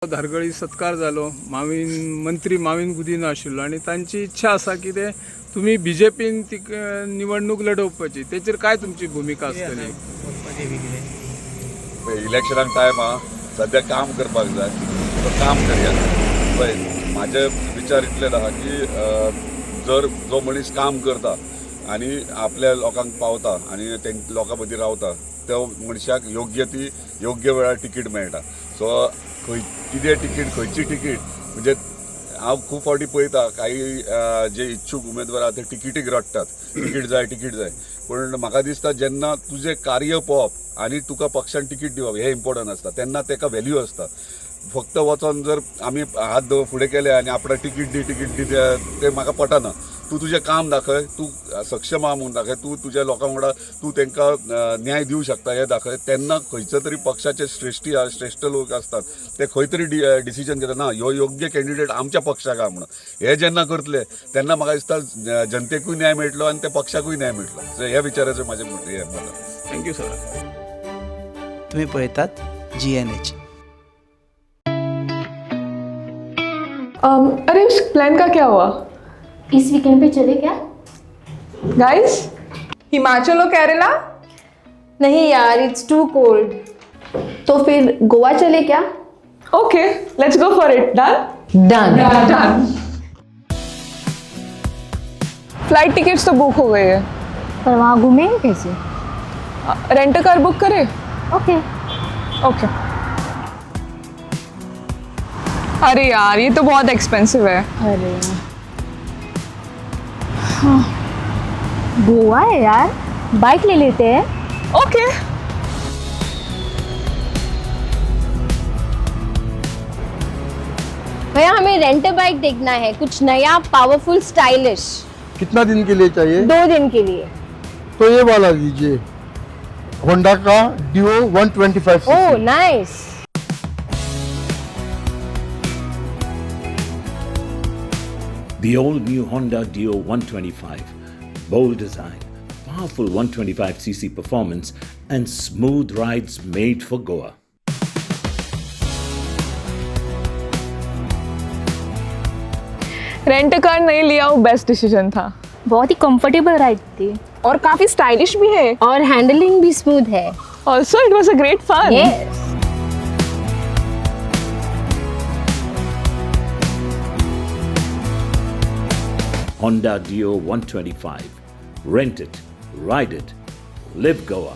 धारगळी सत्कार जालो. मावीन मंत्री मावीन गुदिन्हो आशिल्लो आनी तांची इच्छा आसा की ते तुमी बीजेपीन ती निवडणूक लढोवपाची. तेचेर काय तुमची भुमिका आसतली? इलेक्शनाक टायम आहा, सद्या काम करपाक जाय, तो काम करया. पळय, म्हाजे विचार इतलेच आहा की जर जो मनीस काम करता आनी आपल्या लोकांक पावता आनी लोकां मदीं रावता, त्या मनशाक योग्य ती योग्य वेळार तिकीट मेळटा. सो खंय कितें तिकीट, खंयची तिकीट, म्हणजे हांव खूब फावटी पळयता काही जे इच्छूक उमेदवार आहा ते तिकीटीक रडटात, तिकीट जाय तिकीट जाय. पूण म्हाका दिसता जेन्ना तुजें कार्य पळोवप आनी तुका पक्षान तिकीट दिवप हें इम्पोर्टंट आसता, तेन्ना तेका व्हॅल्यू आसता. फक्त वचोन जर आमी हात फुडें केले आनी आपणाक तिकीट दी तिकीट दी तें म्हाका पटना. तूं तुजें काम दाखय, तूं सक्षम आहा म्हूण दाखय, तूं तुज्या लोकां वांगडा तूं तांकां न्याय दिवं शकता हें दाखय. तेन्ना खंयचो तरी पक्षाचे श्रेश्ठी श्रेश्ठ लोक आसतात ते खंय तरी डिसिजन घेता ना ह्यो योग्य कॅन्डिडेट आमच्या पक्षाक आहा म्हणून. हे जेन्ना करतले तेन्ना म्हाका दिसता जनतेकूय न्याय मेळटलो आनी त्या पक्षाकूय न्याय मेळटलो. सो ह्या विचाराचें म्हाजें हें मत. Thank you sir. तुम्ही पळयतात GNH. अरे, उस प्लान का क्या हुआ? इस वीकेंड पे चले क्या? गाइस, हिमाचल और केरला? नहीं यार, it's to cold. तो फिर गोवा चले क्या? Okay, let's go for it. Done. Done. Done. Flight tickets तो बुक हो गई है. पर वहाँ घूमेंगे कैसे? रेंट कार बुक करे? ओके. ओके. अरे यार, ये तो बहुत एक्सपेंसिव है. अरे हाँ, गोवा है यार, बाइक ले लेते हैं. ओके. भैया, हमें रेंट बाइक देखना है, कुछ नया, पावरफुल, स्टाइलिश. कितना दिन के लिए चाहिए? 2 दिन के लिए. तो ये वाला लीजिए, होंडा का डिओ 125. ओह, nice. The all new Honda Dio 125. Bold design, powerful 125cc performance, and smooth rides made for Goa. Rent car नहीं लिया, वो बेस्ट डिसीजन था. बहुत ही कंफर्टेबल राइड थी. और काफी स्टाइलिश भी है. और हैंडलिंग भी स्मूथ है. Also, it was a great fun. Yes. Honda Dio 125. Rent it, ride it, live Goa.